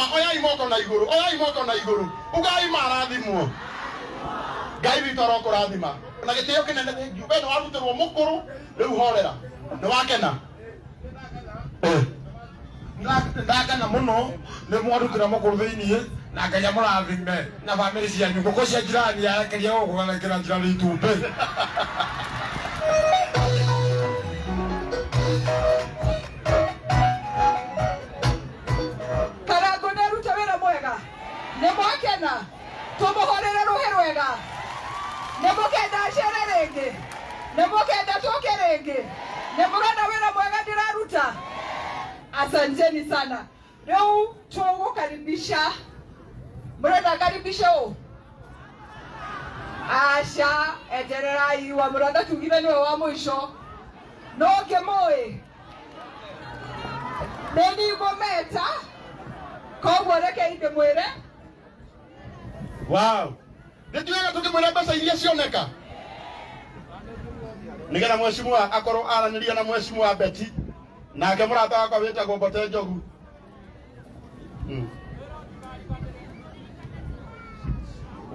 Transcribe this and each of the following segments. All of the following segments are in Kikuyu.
Ma oyai moko na igũrũ, oyai moko na igũrũ, ugai marathimwo. Ngai witũ arokũrathima na gĩtĩo kĩnene. Thengiũ we nĩ warutĩrwo mũkũrũ rĩu, horera, nĩ wakena. Eh. Ndakena mũno nĩ mwarutĩra mũkũrũ thĩiniĩ, na Ngai amũrathime na bamĩrĩ cianyu. Ngũkũ cia jirani yarekeria gũkũ garekera jirani itumbĩ. Karango nĩ aruta wĩra mwega, nĩ mwakena, tũmũhũrĩre rũhĩ rwega. Nĩ mũkenda acere rĩngĩ? Nĩ mũkenda tũke rĩngĩ? Nĩ mũrona wĩra mwega ndĩraruta? Asanteni sana. Rĩu tũgũkaribisha, mũrenda ngaribishe ũ? Aca, etererai, wa mũratha tugire nĩwe wa mũico, no ngĩmũĩ nĩ ndigũmeta, koguo rekei ndĩmwĩre. Wow, nĩ tuwega tũkĩmwĩra mbeca iria cioneka nĩgetha mheshimiwa akorwo aranĩria na mheshimiwa Betty, nake mũrata wakwa wĩtagwo Mbote Njogu.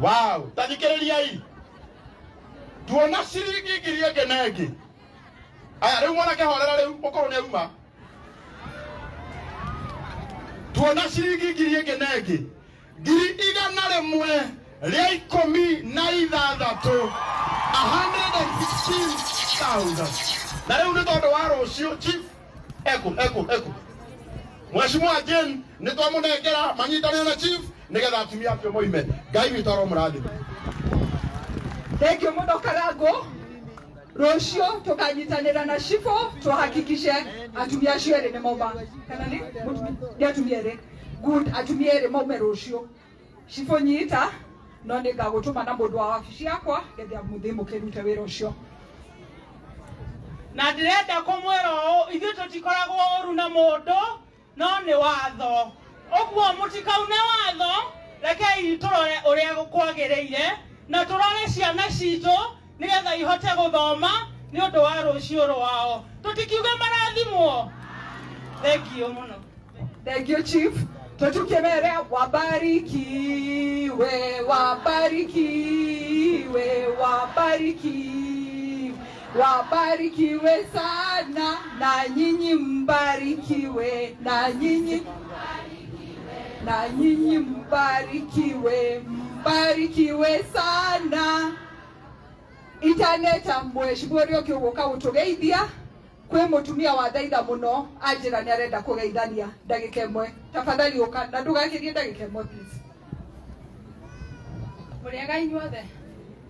Wow, ta thikĩrĩriai, tuona ciringi 1,000 na ĩngĩ. Aya, rĩu mwanake horera, rĩu ũkorwo nĩ auma. Tuona ciringi 1,000 na ĩngĩ, 116,000, 116,000. Na rĩu nĩ tondũ wa rũciũ, chief eku eku eku mheshimiwa Jane nĩ twamũnengera manyitanĩre na chief nĩgetha atumia acio moime. Ngai witũ aromũrathima. Thank you mũno, Karango. Rũciũ tũkanyitanĩra na cibũ tuhakikishe atumia acio erĩ nĩ mauma, kana nĩ nĩ atumia erĩ. Good, atumia erĩ maume rũciũ. Cibũ, nyita, no nĩ ngagũtũma na mũndũ wa wabici yakwa getha mũthiĩ mũkĩrute wĩra ũcio. Na ndĩrenda kũmwĩra ũũ, ithuĩ tũtikoragwo ũru na mũndũ, no nĩ watho ũguo, mũtikaune watho. Rekei tũrore ũrĩa kwagĩrĩire na tũrore ciana citũ nĩgetha ihote gũthoma nĩ ũndũ wa rũciũ rwao. Tũtikiuge marathimwo. Thengiũ mũno. Thank you, Chief. Tutukemere, wabarikiwe, wabarikiwe, wabarikiwe, wabarikiwe sana, na nyinyi mbarikiwe, na nyinyi, na nyinyi mbarikiwe, mbarikiwe sana. Itaneta mheshimiwa ũrĩa ũngĩ ũgũka gũtũgeithia, kwĩ mũtumia wa thaitha mũno anjĩra nĩ arenda kũgeithania ndagĩka ĩmwe. Tafadhali ũka na ndũgakĩrie ndagĩka ĩmwe, please. Mũrĩega inyuothe.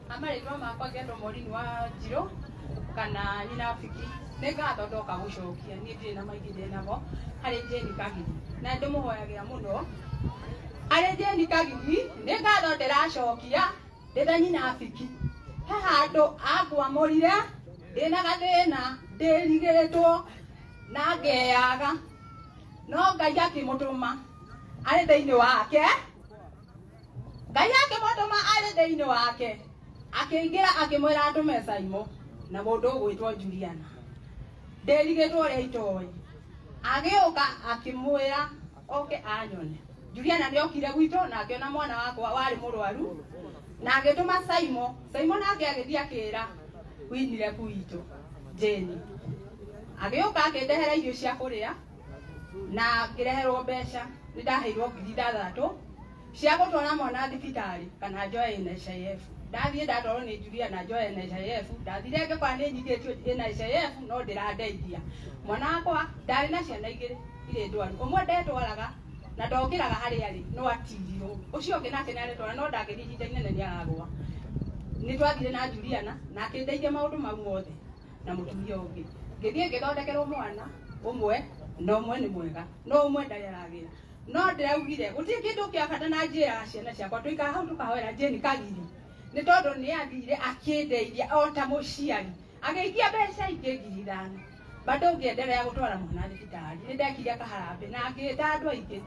Amarĩtwa makwa ngendo Morini wa Njirũ kana nyina Biki. Nĩ ngatho ndoka gũcokia, niĩ ndirĩ na maingĩ ndĩ namo harĩ Jane Kagigi, na ndĩmũhoyagĩra mũno harĩ Jane Kagigi. Nĩ ngatho ndĩracokia ndĩ ta nyina Biki. He handũ angwamũrire ndĩna gathĩna, ndĩrigĩtwo na ngeyaga, no Ngai akĩmũtũma arĩ thĩinĩ wake. Ngai akĩmũtũma arĩ thĩinĩ wake, akĩingĩra akĩmwĩra atũme Saimo na mũndũ ũgwĩtwo Juliana. Ndĩrigĩtwo ũrĩa itoĩ, agĩũka akĩmwĩra oke anyone. Juliana nĩ okire gwitũ na akĩona mwana wakwa warĩ mũrwaru, na agĩtũma Saimo. Saimo nake agĩthiĩ akĩra winire gwitũ Jane, agĩũka akĩndehera irio cia kũrĩa na ngĩreherwo mbeca. Nĩ ndaheirwo 6,000 cia gũtwara mwana thibitarĩ kana njoe NHIF. Ndathiĩ ndatwarwo nĩ Julia na njoe NHIF. Ndathire ngĩkora nĩ nyingĩtio NHIF, no ndĩrandeithia. Mwana wakwa, ndarĩ na ciana igĩrĩ irĩ ndwaru, ũmwe ndetwaraga na ndokĩraga harĩa arĩ, no atirirwo. Ũcio ũngĩ nake nĩ aretwara, no ndangĩthiĩ ihinda inene, nĩ aragũa. Nĩ twathire na Juliana na akĩndeithia maũndũ mau mothe na mũtumia ũngĩ. Ngĩthiĩ ngĩthondekerwo mwana ũmwe, na ũmwe nĩ mwega, no ũmwe ndarĩ aragĩra. No ndĩraugire gũtirĩ kĩndũ kĩa bata na njĩraga ciana ciakwa tũikara hau tũkahoera Jane Kagiri, nĩ tondũ nĩ athire akĩndeithia o ta mũciari, agĩikia mbeca ingĩ 5,000, bado ngĩenderea gũtwara mwana thibitarĩ. Nĩ ndekire kaharambĩ na ngĩta andũ aingĩ,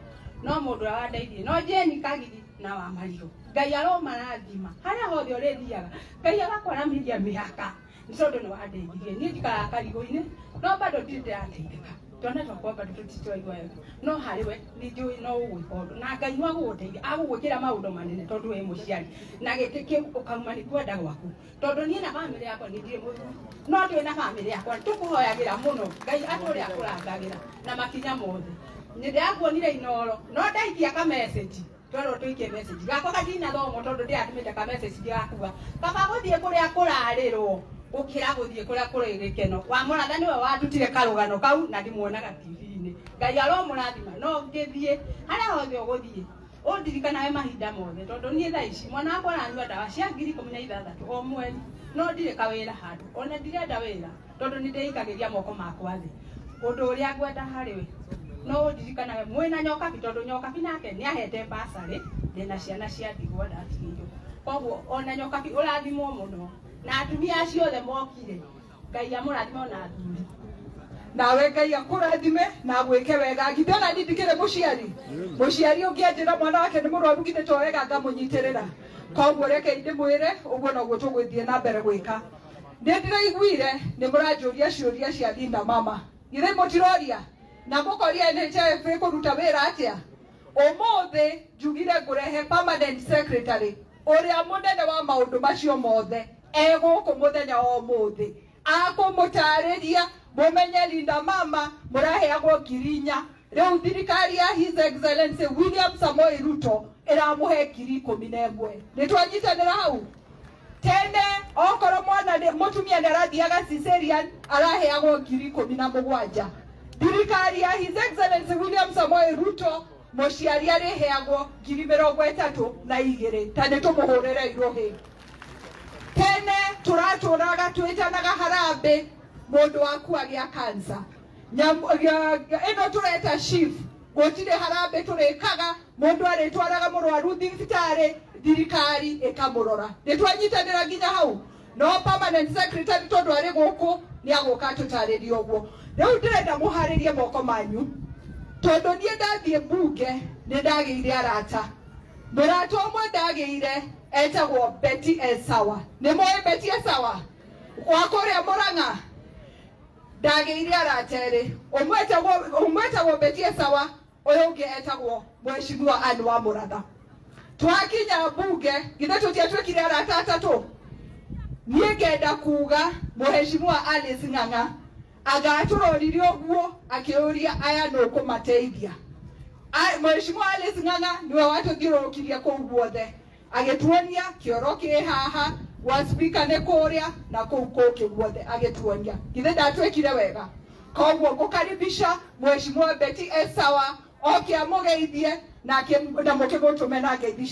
no mũndũ ũrĩa wandeithirie no Jane Kagiri na wa Marigũ. Ngai aromarathima harĩa hothe ũrĩthiaga, Ngai agakwaramĩria mĩhaka, nĩ tondũ nĩ wandeithirie. Niĩ njikaraga Karigũ-inĩ, no bado ndirĩ ndĩrateithĩka. Twana twakwa bado tũtitwaigua wega, no harĩ we nĩ njũĩ no ũgwĩka ũndũ na Ngai no agũgũteithia, agũgwĩkĩra maũndũ manene tondũ wĩ mũciari na gĩtĩ kĩu ũkauma nĩ kwenda gwaku. Tondũ niĩ na bamĩrĩ yakwa, nĩ ndirĩ mũthuri, no twĩ na bamĩrĩ yakwa tũkũhoyagĩra mũno Ngai atũre akũrangagĩra na makinya mothe. Nĩ ndakuonire Inoro, no ndaikia ka message, twerwo tũikie message gakwa gatinathomwo tondũ ndĩratũmĩte ka message ndĩrakua. Kaba gũthiĩ kũrĩa kũrarĩrwo gũkĩra gũthiĩ kũrĩa kũrĩ gĩkeno. Wa Mũratha nĩwe wandutire karũgano kau na ndĩmuonaga TV-inĩ. Ngai aromũrathima. No ngĩthiĩ harĩa hothe ũgũthiĩ, ũndirikanawe mahinda mothe, tondũ niĩ thaa ici mwana wakwa aranyua ndawa cia 16,000 o mweri, no ndirĩ kawĩra handũ, ona ndirenda wĩra tondũ nĩ ndĩikagĩria moko makwa thĩ. Ũndũ ũrĩa ngwenda harĩ we, no ũndirikanawe mwĩna Nyokabi, tondũ Nyokabi nake nĩ ahete basarĩ, ndĩna ciana cia ndigwa ndatigĩirwo. Koguo ona Nyokabi ũrathimwo mũno, na atumia acio othe mokire, Ngai amũrathime ona athuri. Nawe Ngai akũrathime na agwĩke wega. Githĩ ona niĩ ndikĩrĩ mũciari? Mũciari ũngĩanjĩra mwana wake nĩ mũrwaru, githĩ to wega ngamũnyitĩrĩra? Koguo rekei ndĩmwĩre ũguo noguo tũgũthiĩ na mbere gwĩka. Nĩ ndĩraiguire nĩ mũranjũria ciũria cia Linda Mama. Githĩ mũtiroria na mũkoria NHIF ĩkũruta wĩra atĩa? Ũmũthĩ njugire ngũrehe permanent secretary ũrĩa mũnene wa maũndũ macio mothe egũkũ mũthenya wa ũmũthĩ, akũmũtarĩria mũmenye Linda Mama mũraheagwo 4,000, rĩu thirikari ya His Excellency William Samoei Ruto ĩramũhe 11,000. Nĩ twanyitanĩra hau? Tene okorwo mwana mũtumia nĩ arathiaga cesarean araheagwo 17,000. Thirikari ya His Excellency William Samoei Ruto, mũciari arĩheagwo 32,000. Ta nĩ tũmũhũrĩre irũhĩ. Tene tũratũraga twĩtanaga harambĩ mũndũ waku agĩa cancer. Ĩno tũreta SHIF, gũtirĩ harambĩ tũrĩkaga, mũndũ arĩtwaraga mũrwaru thibitarĩ, thirikari ĩkamũrora. Nĩ twanyitanĩra nginya hau? No permanent secretary tondũ arĩ gũkũ nĩ agũka atũtarĩrie ũguo. Rĩu ndĩrenda mũharĩrie moko manyu, tondũ niĩ ndathiĩ mbunge nĩ ndagĩire arata. Mũrata ũmwe ndagĩire etagwo Betty Esawa. Nĩ moĩ Betty Esawa wa kũrĩa Mũrang'a? Ndagĩire arata erĩ, ũmwe etagwo Betty Esawa, ũyũ ũngĩ etagwo Mheshimiwa Anne wa Mũratha. Twakinya mbunge, githĩ tũtiatuĩkire arata atatũ? Niĩ ngenda kuga Mheshimiwa Alice Ng'ang'a agatũrorire ũguo akĩũria, aya nũ kũmateithia? Mheshimiwa Alice Ng'ang'a nĩwe watũthiũrũrũkirie kũu guothe, agĩtuonia kĩoro kĩ haha, gwa speaker nĩ kũrĩa, na kũu kũngĩ guothe agĩtuonia. Githĩ ndatwĩkire wega? Koguo ngũkaribisha Mheshimiwa Betty Esawa oke amũgeithie na mũkĩmũtũme na ngeithi.